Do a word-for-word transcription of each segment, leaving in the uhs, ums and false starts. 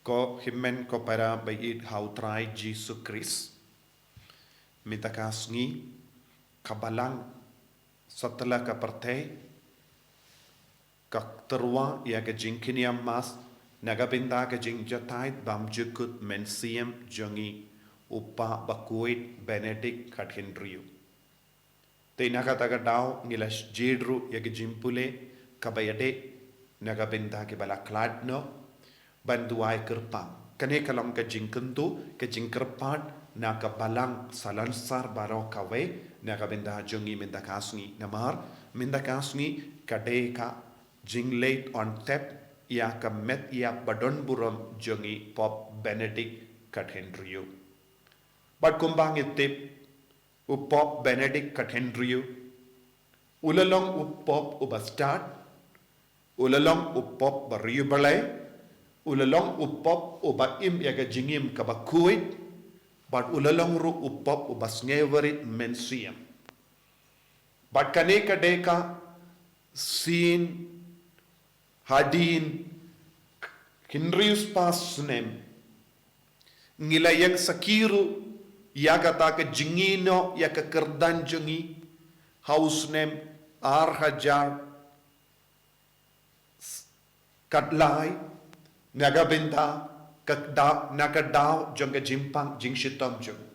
Ko hynmen ko para ba ïeit ha u Trai Jisu Khrist, mynta ka sngi ka balang satlak ka pyrthei ka tyrwa ïa ka jingkynïam Mass na ka bynta ka jingjatai bymjukut Mynsiem jong ngi u Pop bakhuid Benedict ka hynriew. Te na kata ka daw ngi la jied ruh ïa ka jingpule kaba ïadei na ka bynta kiba la khlad noh ban duwai kyrpang. Kane ka long ka jingkyntu, ka jingkyrpad na ka balang salonsar baroh kawei na ka bynta jong ngi mynta ka sngi. Namar mynta ka sngi ka dei ka jingleit on tep ïa ka met ïa ba don burom jong ngi Pop Benedict ka hynriew. Bad kumba ngi tip, u Pop Benedict ka hynriew u la long u Pop uba stad, u la long u Pop ba riewblei, u la long u Pop uba im ïa ka jingim kaba khuid, bad u la long ruh u Pop uba sngewrit mynsiem. Bad kane ka dei ka sien hadien hynriew spah snem ngi la ïeng sakhi ruh ïa kata ka jingïehnoh ïa ka kyrdan jong ngi ha u snem ar hajar khatlai na ka bynta ka daw, na ka daw jong ka jingpang jingshitom jong ngi.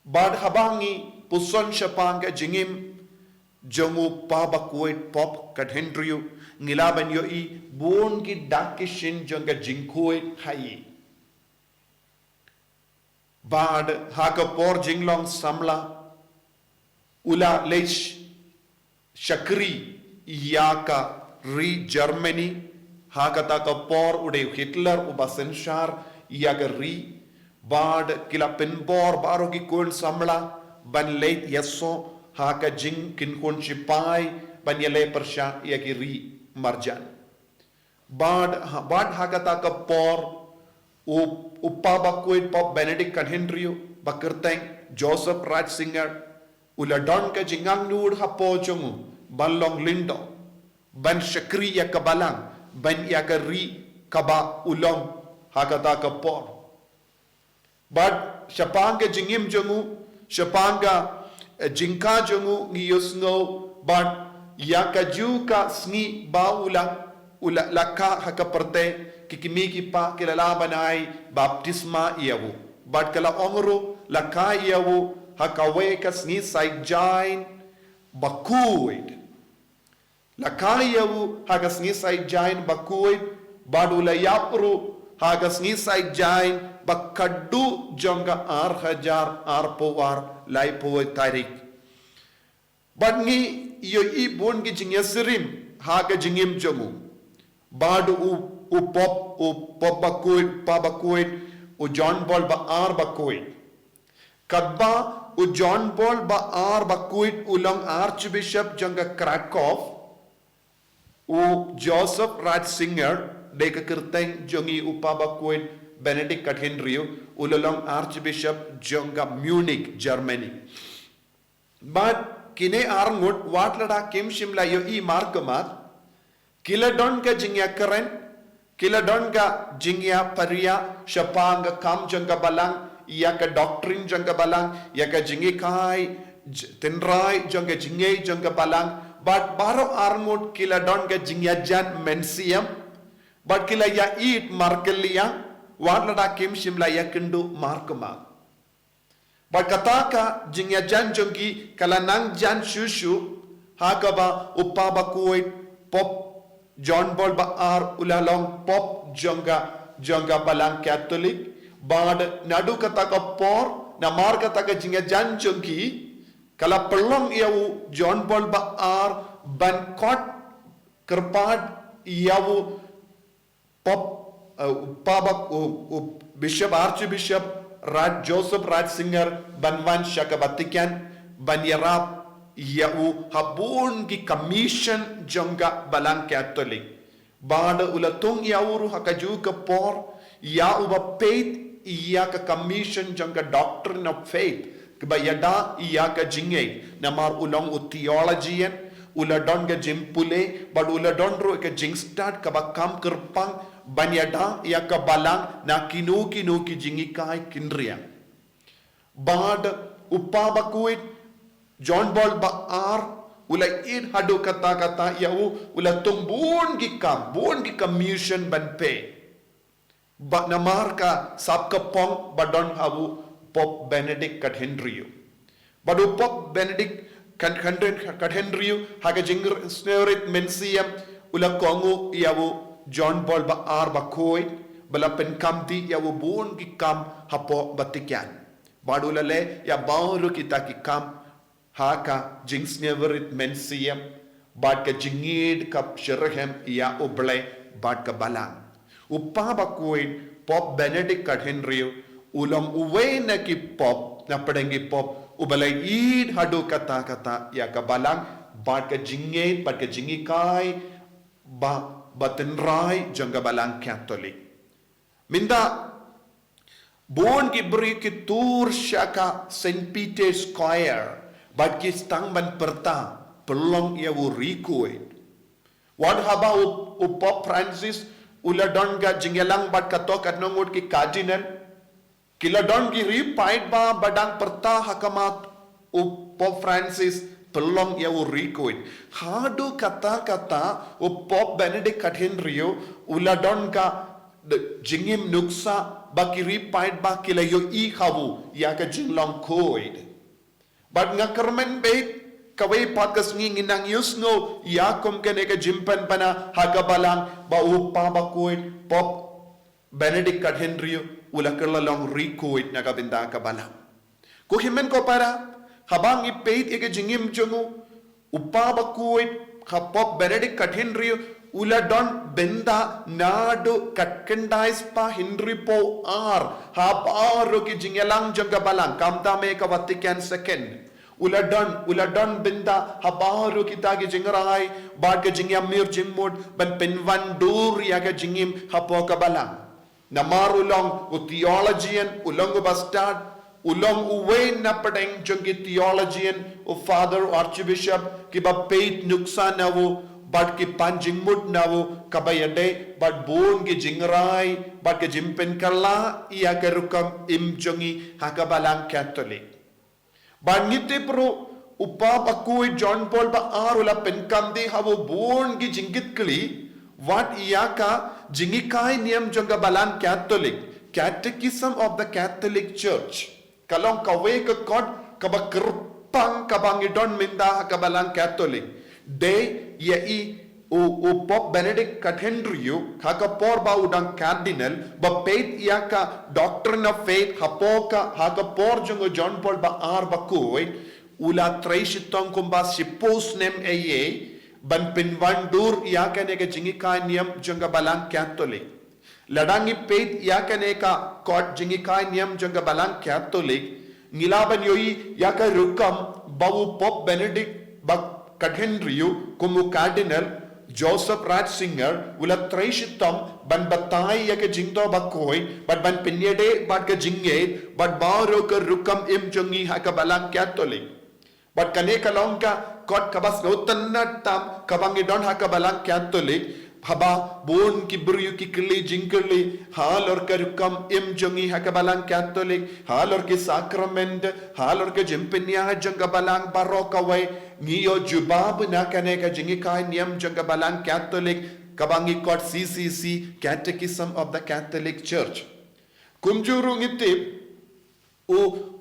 Bad haba ngi puson shaphang ka jingim jong u Pop bakhuid Pop ka hynriew ngi lah ban ïohi bun ki dak ki shin jong ka jingkhuid ha i. Bad ha ka por jinglong samla u la leit shakri ïa ka ri Germany, ha kata ka por u dei u Hitler uba synshar ïa ka ri. Bad ki la pynbor baroh ki khun samla ban leit ïasoh ha ka jingkynhun shipai ban ïaleh pyrshah ïa ki ri marjan. Bad ha, bad ha kata ka por u, u Pop bakhuid Pop Benedict ka hynriew ba kyrteng Joseph Ratzinger u la don ka jingangnud hapoh jong u ban long lyngdoh, ban shakri ïa ka balang, ban ïa ka ri kaba u long ha kata ka por. Bad shaphang ka jingim jong u, shaphang ka, eh, jingkha jong u ngi ïohsngew bad ïa kajuh ka sngi ba u la, u la, la kha ha ka pyrthei, ki kmie ki kpa ki la lah ban ai baptisma ïa u. Bad ka la ong ruh la kha ïa u ha kawei ka sngi Saitjaiñ bakhuid. La kha ïa u ha ka sngi Saitjaiñ bakhuid, bad u la ïap ruh ha ka sngi Saitjaiñ bakhatduh jong ka ar hajar arphew ar, laiphew tarik. Bad ngi ïohi bun ki jingïasyriem ha ka jingim jong u. Bad u, u Pop, u Pop bakhuid, Pop bakhuid, u John Paul ba ar bakhuid. Katba u John Paul ba ar bakhuid u long Archbishop jong ka Krakow, u Joseph Ratzinger, dei ka kyrteng jong i u Pop bakhuid Benedict ka hynriew, u la long Archbishop jong ka Munich, Germany. Bad kine arngut wat lada kim shym la ïohi markhmat, ki la don ka jingïakren, ki la don ka jingïapyrshah shaphang ka kam jong ka balang, ïa ka doctrine jong ka balang, ïa ka jinghikai, j-, tynrai jong ka jingngeit jong ka balang, bad baroh arngut ki la don ka jingïajan mynsiem, bad ki la ïaieit markylliang, wat lada kim shym la ïakynduh markhmat. Bad kata ka jingïajan jong ki ka la nang jan shuh shuh, ha kaba u Pop bakhuid, Pop John Paul ba ar u la long Pop jong ka, jong ka balang Katholik. Bad naduh kata ka por, namar kata ka jingïajan jong ki, ka la pynlong ïa u John Paul ba ar ban khot kyrpad ïa u Pop, eh, u Pop bak-, u, u Bishop, Archbishop Rat-, Joseph Ratzinger ban wan sha ka Vatican, ban ïarap ïa u ha bun ki commission jong ka balang Katholik. Bad u la thung ïa u ruh ha kajuh ka por, ïa uba peit ïa ka commission jong ka Doctrine of Faith, kaba ïada ïa ka jingngeit, namar u long u theologian, u la don ka jingpule, bad u la don ruh ka jingstad kaba kham kyrpang, ban ïada ïa ka balang na kino kino ki jinghikai kynriang. Bad u Pa Bakhuid John Paul ba ar u la ïeit haduh katta katta ïa u, u la tung bun ki kam, bun ki commission ban peit. Bad namar ka sap ka pong ba don ha u Pope Benedict ka hynriew. Bad u Pope Benedict ka hynriew, ka hynriew, ha ka jingsngewrit mynsiem, u la kohnguh ïa u John Paul ba ar Bakhuid, ba la pynkhamti ïa u bun ki kam hapoh Vatican. Bad u la leh ïa baroh kita ki kam ha ka jingsngewrit mynsiem, bad ka jingïeit kaba shitrhem ïa U Blei bad ka balang. U Pa Bakhuid Pope Benedict ka hynriew u long uwei na ki Pope, na pdeng ki Pope, uba la ïeit haduh katta katta ïa ka balang, bad ka jingïeit, bad ka jinghikai ba, ba tynrai jong ka balang Katholik. Mynta, bun ki briew ki tur sha ka Saint Peter's Choir, bad ki sdang ban pyrta pynlong ïa u riewkhuid. Wat haba u, u Pope Francis u la don ka jingïalang bad katto katne ngut ki Cardinal, ki la don ki riewpaidbah ba dang pyrta ha khmat u Pope Francis pynlong ïa u riewkhuid. Haduh katta katta u Pope Benedict ka hynriew u la don ka jingim nuksa ba ki riewpaidbah ki la ïohi ha u ïa ka jinglong khuid. Bad nga kyrmen beit, kawei pat ka sngi ngin nang ïohsngew ïa kum kane ka jingpynbna ha ka balang ba u Pa Bakhuid Pope Benedict ka hynriew u la kylla long riewkhuid na ka bynta ka balang. Ko hynmen ko para, haba ngi peit ïa ka jingim jong u, u Pa Bakhuid, ha Pope Benedict ka hynriew, u la don bynta naduh ka khyndai spah hynriewphew ar, ha baroh ki jingïalang jong ka balang, khamtam ïa ka Vatican Second. U la don, u la don bynta ha baroh kita ki jingrai, bad ka jingïamir jingmut, ban pynwandur ïa ka jingim hapoh ka balang. Namar u long u theologian, u long u bastad, u long uwei na pdeng jong ki theologian, u Father, u Archbishop, kiba peit nuksa na u, bad ki pan jingmut na u, kaba ïadei bad bun ki jingrai, bad ki jingpynkylla ïa ka rukom im jong ngi ha ka balang Katholik. Bad ngi tip ruh u Pa Bakhuid John Paul ba ar u la pynkamti ha u bun ki jingkitkhlieh, wat ïa ka jinghikai niam jong ka balang Katholik, Catechism of the Catholic Church. Ka long kawei ka kot kaba kyrpang kaba ngi don mynta ha ka balang Katholik. Dei ïa i u, u Pope Benedict ka hynriew, ha ka por ba u dang Cardinal, ba peit ïa ka Doctrine of Faith, hapoh ka, ha ka por jong u John Paul ba ar Bakhuid, u la trei shitom kumba shiphew snem eiei, ban pynwandur ïa kane ka jinghikai niam jong ka balang Katholik. Lada ngi peit ïa kane ka kot jinghikai niam jong ka balang Katholik, ngi lah ban ïohi ïa ka rukom ba u Pope Benedict ba ka hynriew kum u Cardinal Joseph Ratzinger u la trei shitom ban batai ïa ka jingthoh bakhuid, bad ban pynïadei bad ka jingngeit bad baroh ka rukom im jong ngi ha ka balang Katholik. Bad kane ka long ka kot kaba sngewtynnad tam kaba ngi don ha ka balang Katholik, haba bun ki briew ki kylli jingkylli halor ka rukom im jong ngi ha ka balang Katholik, halor ki sakrament, halor ka jingpynïaid jong ka balang baroh kawei, ngi ïoh jubab na kane ka jinghikai niam jong ka balang Katholik, kaba ngi kot C C C, Catechism of the Catholic Church. Kumjuh ruh ngi tip, u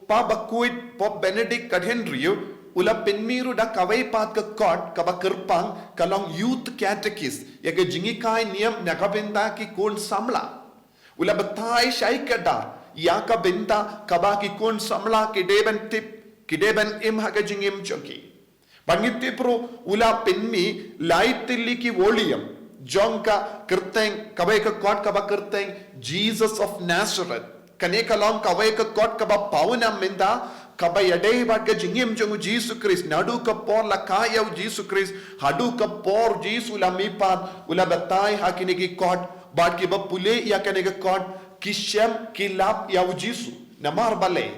Pa Bakhuid Pope Benedict ka hynriew, u la pynmih ruh da kawei pat ka kot kaba kyrpang, ka long Youth Catechist, ïa ka jinghikai niam na ka bynta ki khun samla. U la batai shai kdar ïa ka bynta kaba ki khun samla ki dei ban tip, ki dei ban im ha ka jingim jong ki. Bad ngi tip ruh u la pynmih lai tylli ki volume jong ka kyrteng, kawei ka kot kaba kyrteng Jesus of Nazareth. Kane ka long kawei ka kot kaba pawnam mynta, kaba ïadei bad ka jingim jong u Jisu Khrist, naduh ka por la kha ïa u Jisu Khrist haduh ka por Jisu la mihpat, u la batai ha kine ki kot, bad kiba pule ïa kane ka kot ki shem ki lap ïa u Jisu. Namar balei?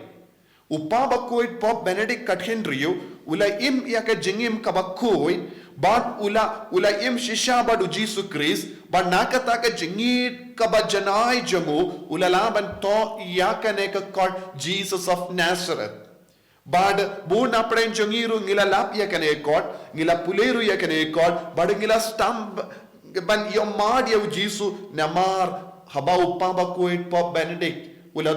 U Pa Bakhuid Pope Benedict ka hynriew U la im ïa ka jingim kaba khuid, bad u la, u la im shisha bad u Jisu Khrist, bad na kata ka jingïeit kaba janai jong u, u la lah ban thoh ïa kane ka kot Jesus of Nazareth. Bad bun na pdeng jong ngi ruh ngi la lap ïa kane ka kot, ngi la pule ruh ïa kane ka kot, bad ngi la sdang ban ïohmad ïa u Jisu, namar haba u Kpa Bakhuid Pope Benedict u la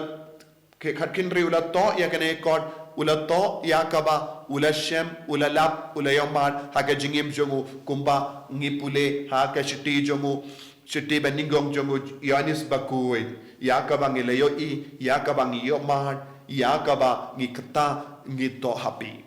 khatkhyndai u la thoh ïa kane ka kot, u la thoh ïa kaba, u la shem, u la lap, u la ïohmad ha ka jingim jong u, kumba ngi pule ha ka shithi jong u, shithi banyngkong jong u Ïoannis Bakhuid, ïa kaba ngi la ïohi, ïa kaba ngi ïohmad, ïa kaba ngi kata, ngi thoh ha phi.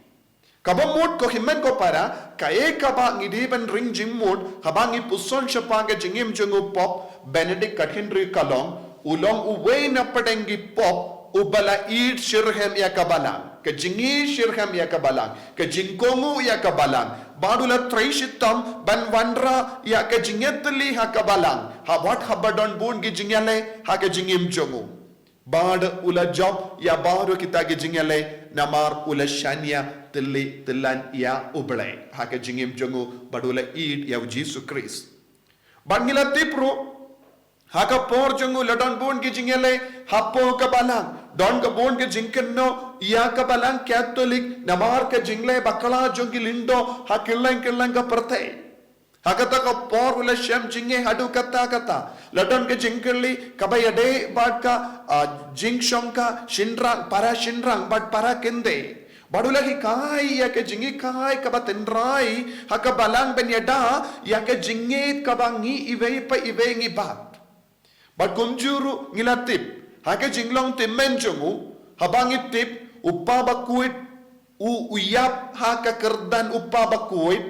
Kaba mut ko hynmen ko para, kaei kaba ngi dei ban ring jingmut, haba ngi puson shaphang ka jingim jong u Pope Benedict khatkhyndai ka long, u long uwei na pdeng ki Pope, uba la ïeit shitrhem ïa ka Balang, ka jingïeit shitrhem ïa ka Balang, ka jingkohnguh ïa ka Balang, bad u la trei shitom ban wanrah ïa ka jingïatylli ha ka Balang, ha wat haba don bun ki jingïaleh ha ka jingim jong u. Bad u la jop ïa baroh kita ki jingïaleh namar u la shaniah tylli tyllan ïa U Blei ha ka jingim jong u bad u la ïeit ïa u Jisu Khrist. Bad ngi la tip ruh ha ka por jong u la don bun ki jingïaleh hapoh ka Balang. Don ka bun ka jingkynnoh ïa ka Balang Katholik namar ka jingleh bakla jong ki lyngdoh ha kylleng kylleng ka pyrthei. Ha kata ka por u la shem jingeh haduh katta katta. La don ka jingkylli kaba ïadei bad ka, ah, jingshongkha shynrang, para shynrang bad para kynthei. Bad u la hikai ïa ka jinghikai kaba tynrai ha ka Balang ban ïada ïa ka jingngeit kaba ngi iwei pa iwei ngi bat. Bad kumjuh ruh ngi la tip ha ka jinglong tymmen jong u, haba ngi tip u Kpa Bakhuid u, u ïap ha ka kyrdan u Kpa Bakhuid,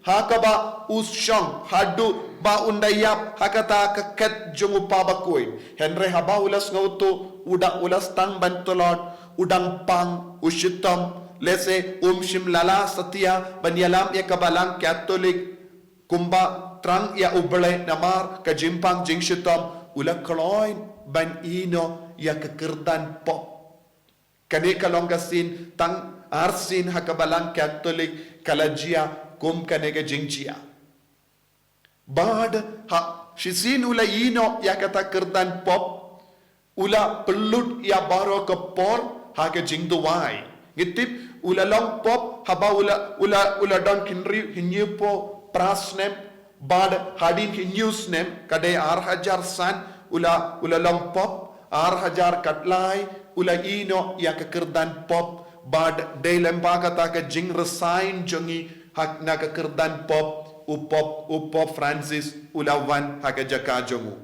ha kaba u shong haduh ba un da ïap ha kata ka khet jong u Kpa Bakhuid. Hynrei haba u la sngewthuh, u da, u la sdang ban tlot, u dang pang, u shitom, lehse um shym la lah satia ban ïalam ïa ka Balang Katholik kumba thrang ïa U Blei namar ka jingpang jingshitom, u la kloi ban ïehnoh ïa ka kyrdan Pope. Kane ka long ka sien tang arsien ha ka Balang Katholik ka la jia kum kane ka jingjia. Bad ha shisien u la ïehnoh ïa kata kyrdan Pope, u la pynlut ïa baroh ka por ha ka jingduwai. Ngi tip u la long Pope haba u la, u la, u la don khynriew, hynñiewphew phra snem, bad hadien hynñiew snem, ka dei ar hajar san, u la, u la long Pope, ar hajar khatlai, u la ïehnoh ïa ka kyrdan Pope, bad dei lyngba kata ka jingresign jong ngi ha, na ka kyrdan Pope, u Pope, u Pope Francis, u la wan ha ka jaka jong u.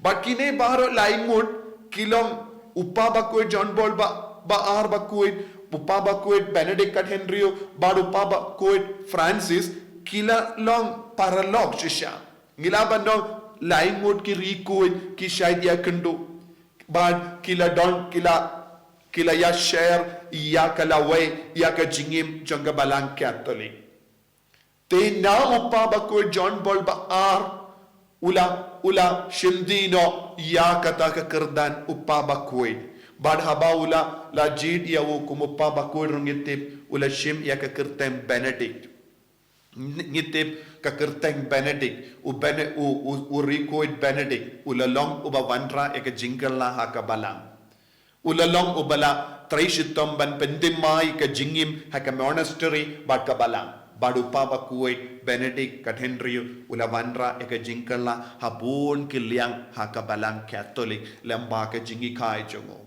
Bad kine baroh lai ngut ki long u Kpa Bakhuid John Paul ba, ba ar Bakhuid, u Kpa Bakhuid Benedict khathynriew, bad u Kpa Bakhuid Francis, ki la long paralok shisha. Ngi lah ban ong lai ngut ki riewkhuid ki shait ïakynduh. Bad ki la don, ki la, ki la ïa share ïa ka lawei, ïa ka jingim jong ka Balang Katholik. Te na u Kpa Bakhuid John Paul ba ar, u la, u la shim die noh ïa kata ka kyrdan u Kpa Bakhuid. Bad haba u la, la jied ïa u kum u Kpa Bakhuid ruh ngi tip, u la shim ïa ka kyrteng Benedict. Ngi tip ka kyrteng Benedict, u Bene-, u, u, u riewkhuid Benedict, u la long uba wanrah ïa ka jingkylla ha ka Balang. U la long uba la trei shitom ban pynthymmai ka jingim ha ka monastery bad ka Balang. Bad u Kpa Bakhuid Benedict khathynriew u la wanrah ïa ka jingkylla ha bun ki liang ha ka Balang Katholik lyngba ka jinghikai jong u.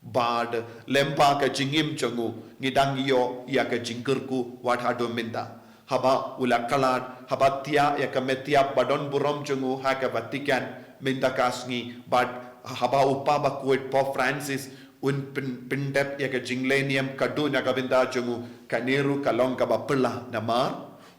Bad lyngba ka jingim jong u ngi dang ïoh ïa ka jingkyrkhu wat haduh mynta. Haba u la khlad, haba thiah ïa ka met ïap ba don burom jong u ha ka Vatican mynta ka sngi, bad haba u Kpa Bakhuid Pope Francis un pyn-, pyndep ïa ka jingleh niam ka duna ka bynta jong u, kane ruh ka long kaba phylla namar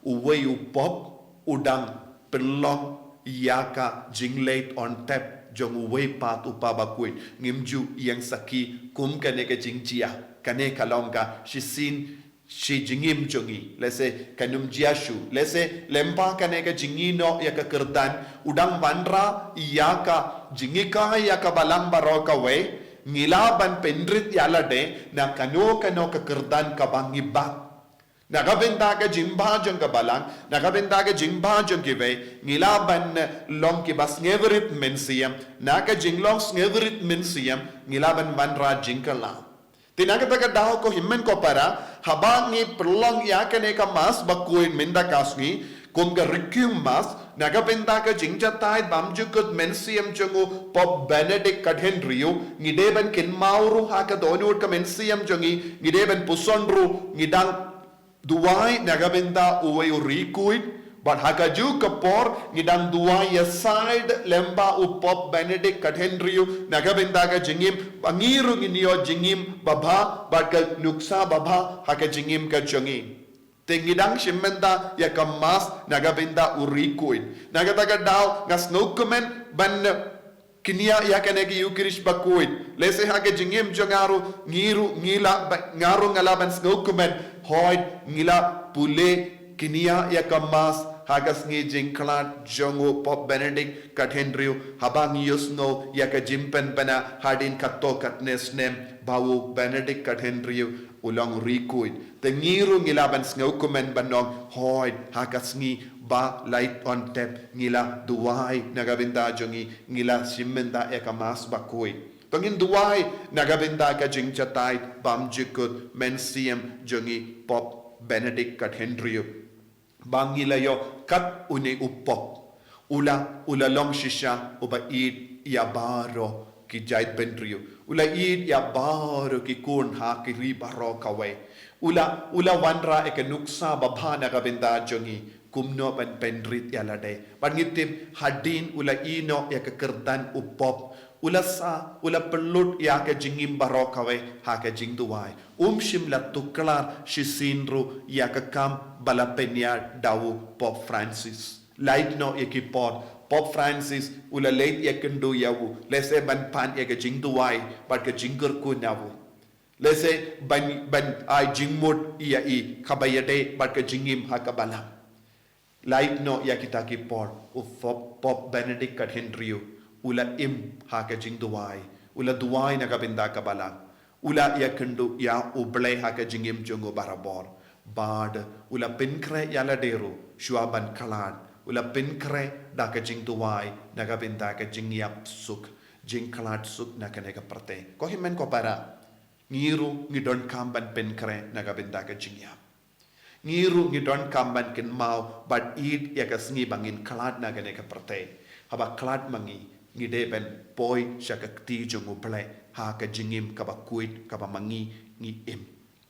uwei u Pope u dang pynlong ïa ka jingleit on tep jong uwei pat u Kpa Bakhuid. Ngim ju ïeng sakhi kum kane ka jingjia, kane ka long ka shisien shi jingim jong ngi, lehse kan ym jia shuh, lehse lyngba kane ka jingïehnoh ïa ka kyrdan, u dang wanrah ïa ka jinghikai ïa ka Balang baroh kawei, ngi lah ban pynrit ïa lade na kano kano ka kyrdan kaba ngi bat. Na ka bynta ka jingbha jong ka balang, na ka bynta ka jingbha jong kiwei, ngi lah ban long kiba sngewrit mynsiem, na ka jinglong sngewrit mynsiem, ngi lah ban wanrah jingkylla. Te na kata ka daw ko hynmen ko para, haba ngi pynlong ïa kane ka Mass bakhuid mynta ka sngi, kum ka Requiem Mass, na ka bynta ka jingjatai bymjukut mynsiem jong u Pope Benedict ka hynriew, ngi dei ban kynmaw ruh ha ka dohnud ka mynsiem jong ngi, ngi dei ban puson ruh, ngi dang duwai na ka bynta uwei u riewkhuid, bad ha kajuh ka por ngi dang duwai ïasaid lyngba u Pope Benedict ka hynriew na ka bynta ka jingim, ba ngi ruh ngin ïoh jingim babha bad ka nuksa babha ha ka jingim ka jong ngi. Te ngi dang shim bynta ïa ka Mass na ka bynta u riewkhuid. Na kata ka daw nga sngewkmen ban kñia ïa kane ka Eucharist bakhuid. Lehse ha ka jingim jong nga ruh, ngi ruh, ngi lah ba, nga ruh nga lah ban sngewkmen, hooid ngi la pule kñia ïa ka Mass ha ka sngi jingkhlad jong u Pope Benedict ka hynriew, haba ngi ïohsngew ïa ka jingpynbna hadien katto katne snem ba u Benedict ka hynriew u long riewkhuid. Te ngi ruh ngi lah ban sngewkmen ban ong, hooid ha ka sngi ba lait on tep ngi la duwai na ka bynta jong ngi, ngi la shim bynta ïa ka Mass bakhuid. To ngin duwai na ka bynta ka jingjatai bymjukut mynsiem jong ngi Pope Benedict ka hynriew, ba ngi la ïoh kat une u Pope. U la, u la long shisha uba ïeit ïa baroh ki jaitbynriew. U la ïeit ïa baroh ki khun ha ki ri baroh kawei. U la, u la wanrah ïa ka nuksa babha na ka bynta jong ngi, kumno ban pynrit ïa lade. Bad ngi tip hadien u la ïehnoh ïa ka kyrdan u Pope, u la sah, u la pynlut ïa ka jingim baroh kawei ha ka jingduwai. Um shym la tuklar shisien ruh ïa ka kam ba la pynïaid da u Pope Francis. Lait noh ïa ki por, Pope Francis u la leit ïakynduh ïa u, lehse ban pan ïa ka jingduwai bad ka jingkyrkhu na u. Lehse ban, ban ai jingmut ïa i kaba ïadei bad ka jingim ha ka balang. Lait noh ïa kita ki por, u Pope, Pope Benedict ka hynriew u la im ha ka jingduwai, u la duwai na ka bynta ka balang. U la ïakynduh ïa u Blei ha ka jingim jong u barabor. Bad u la pynkhreh ïa lade ruh shuwa ban khlad. U la pynkhreh da ka jingduwai na ka bynta ka jingïap suk, jingkhlad suk na kane ka pyrthei. Ko hynmen ko para, ngi ruh ngi donkam ban pynkhreh na ka bynta ka jingïap. Ngi ruh ngi donkam ban kynmaw bad ïeit ïa ka sngi ba ngin khlad na kane ka pyrthei. Haba khlad ma ngi, ngi dei ban poi sha ka kti jong u Blei ha ka jingim kaba khuid kaba ma ngi ngi im.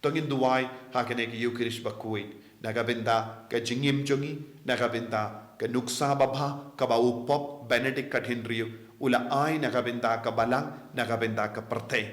To ngin duwai ha kane ka Eucharist bakhuid na ka bynta ka jingim jong ngi, na ka bynta ka nuksa babha kaba u Pope Benedict ka hynriew u la ai na ka bynta ka balang, na ka bynta ka pyrthei.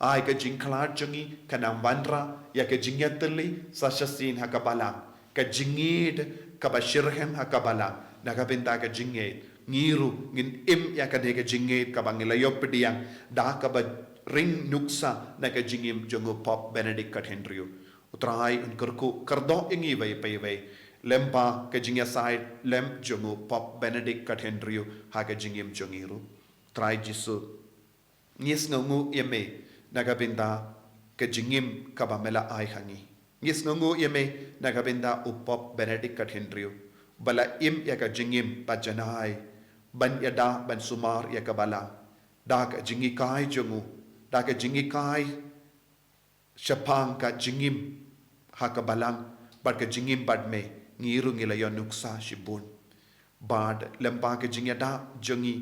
Ai ka jingkhlad jong ngi kan ym wanrah ïa ka jingïatylli sa shisien ha ka balang, ka jingïeit kaba shitrhem ha ka balang, na ka bynta ka jingngeit. Ngi ruh ngin im ïa kane ka jingngeit kaba ngi la ïoh pdiang da kaba ring nuksa na ka jingim jong u Pope Benedict ka hynriew. U Trai un kyrkhu kyrdoh ïa ngi iwei pa iwei lyngba ka jingïasaid lem jong u Pope Benedict ka hynriew ha ka jingim jong ngi ruh. Trai Jisu, ngi sngewnguh ïa me na ka bynta ka jingim kaba me la ai ha ngi. Ngi sngewnguh ïa me na ka bynta u Pope Benedict ka hynriew ba la im ïa ka jingim ba janai ban ïada ban sumar ïa ka balang da ka jinghikai jong u, da ka jinghikai shaphang ka jingim ha ka balang bad ka jingim bad me, ngi ruh ngi la ïoh nuksa shibun. Bad lyngba ka jingïada jong ngi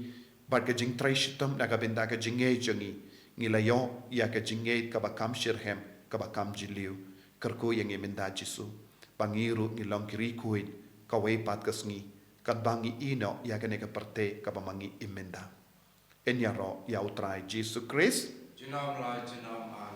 bad ka jingtrei shitom na ka bynta ka jingngeit jong ngi, ngi la ïoh ïa ka jingngeit kaba kham shitrhem, kaba kham jylliew. Kyrkhu ïa ngi mynta Jisu ba ngi ruh ngi long ki riewkhuid kawei pat ka sngi, katba ngi ïehnoh ïa kane ka pyrthei kaba ma ngi im mynta. Yn ïaroh ïa u Trai Jisu Khrist. Junom la junom.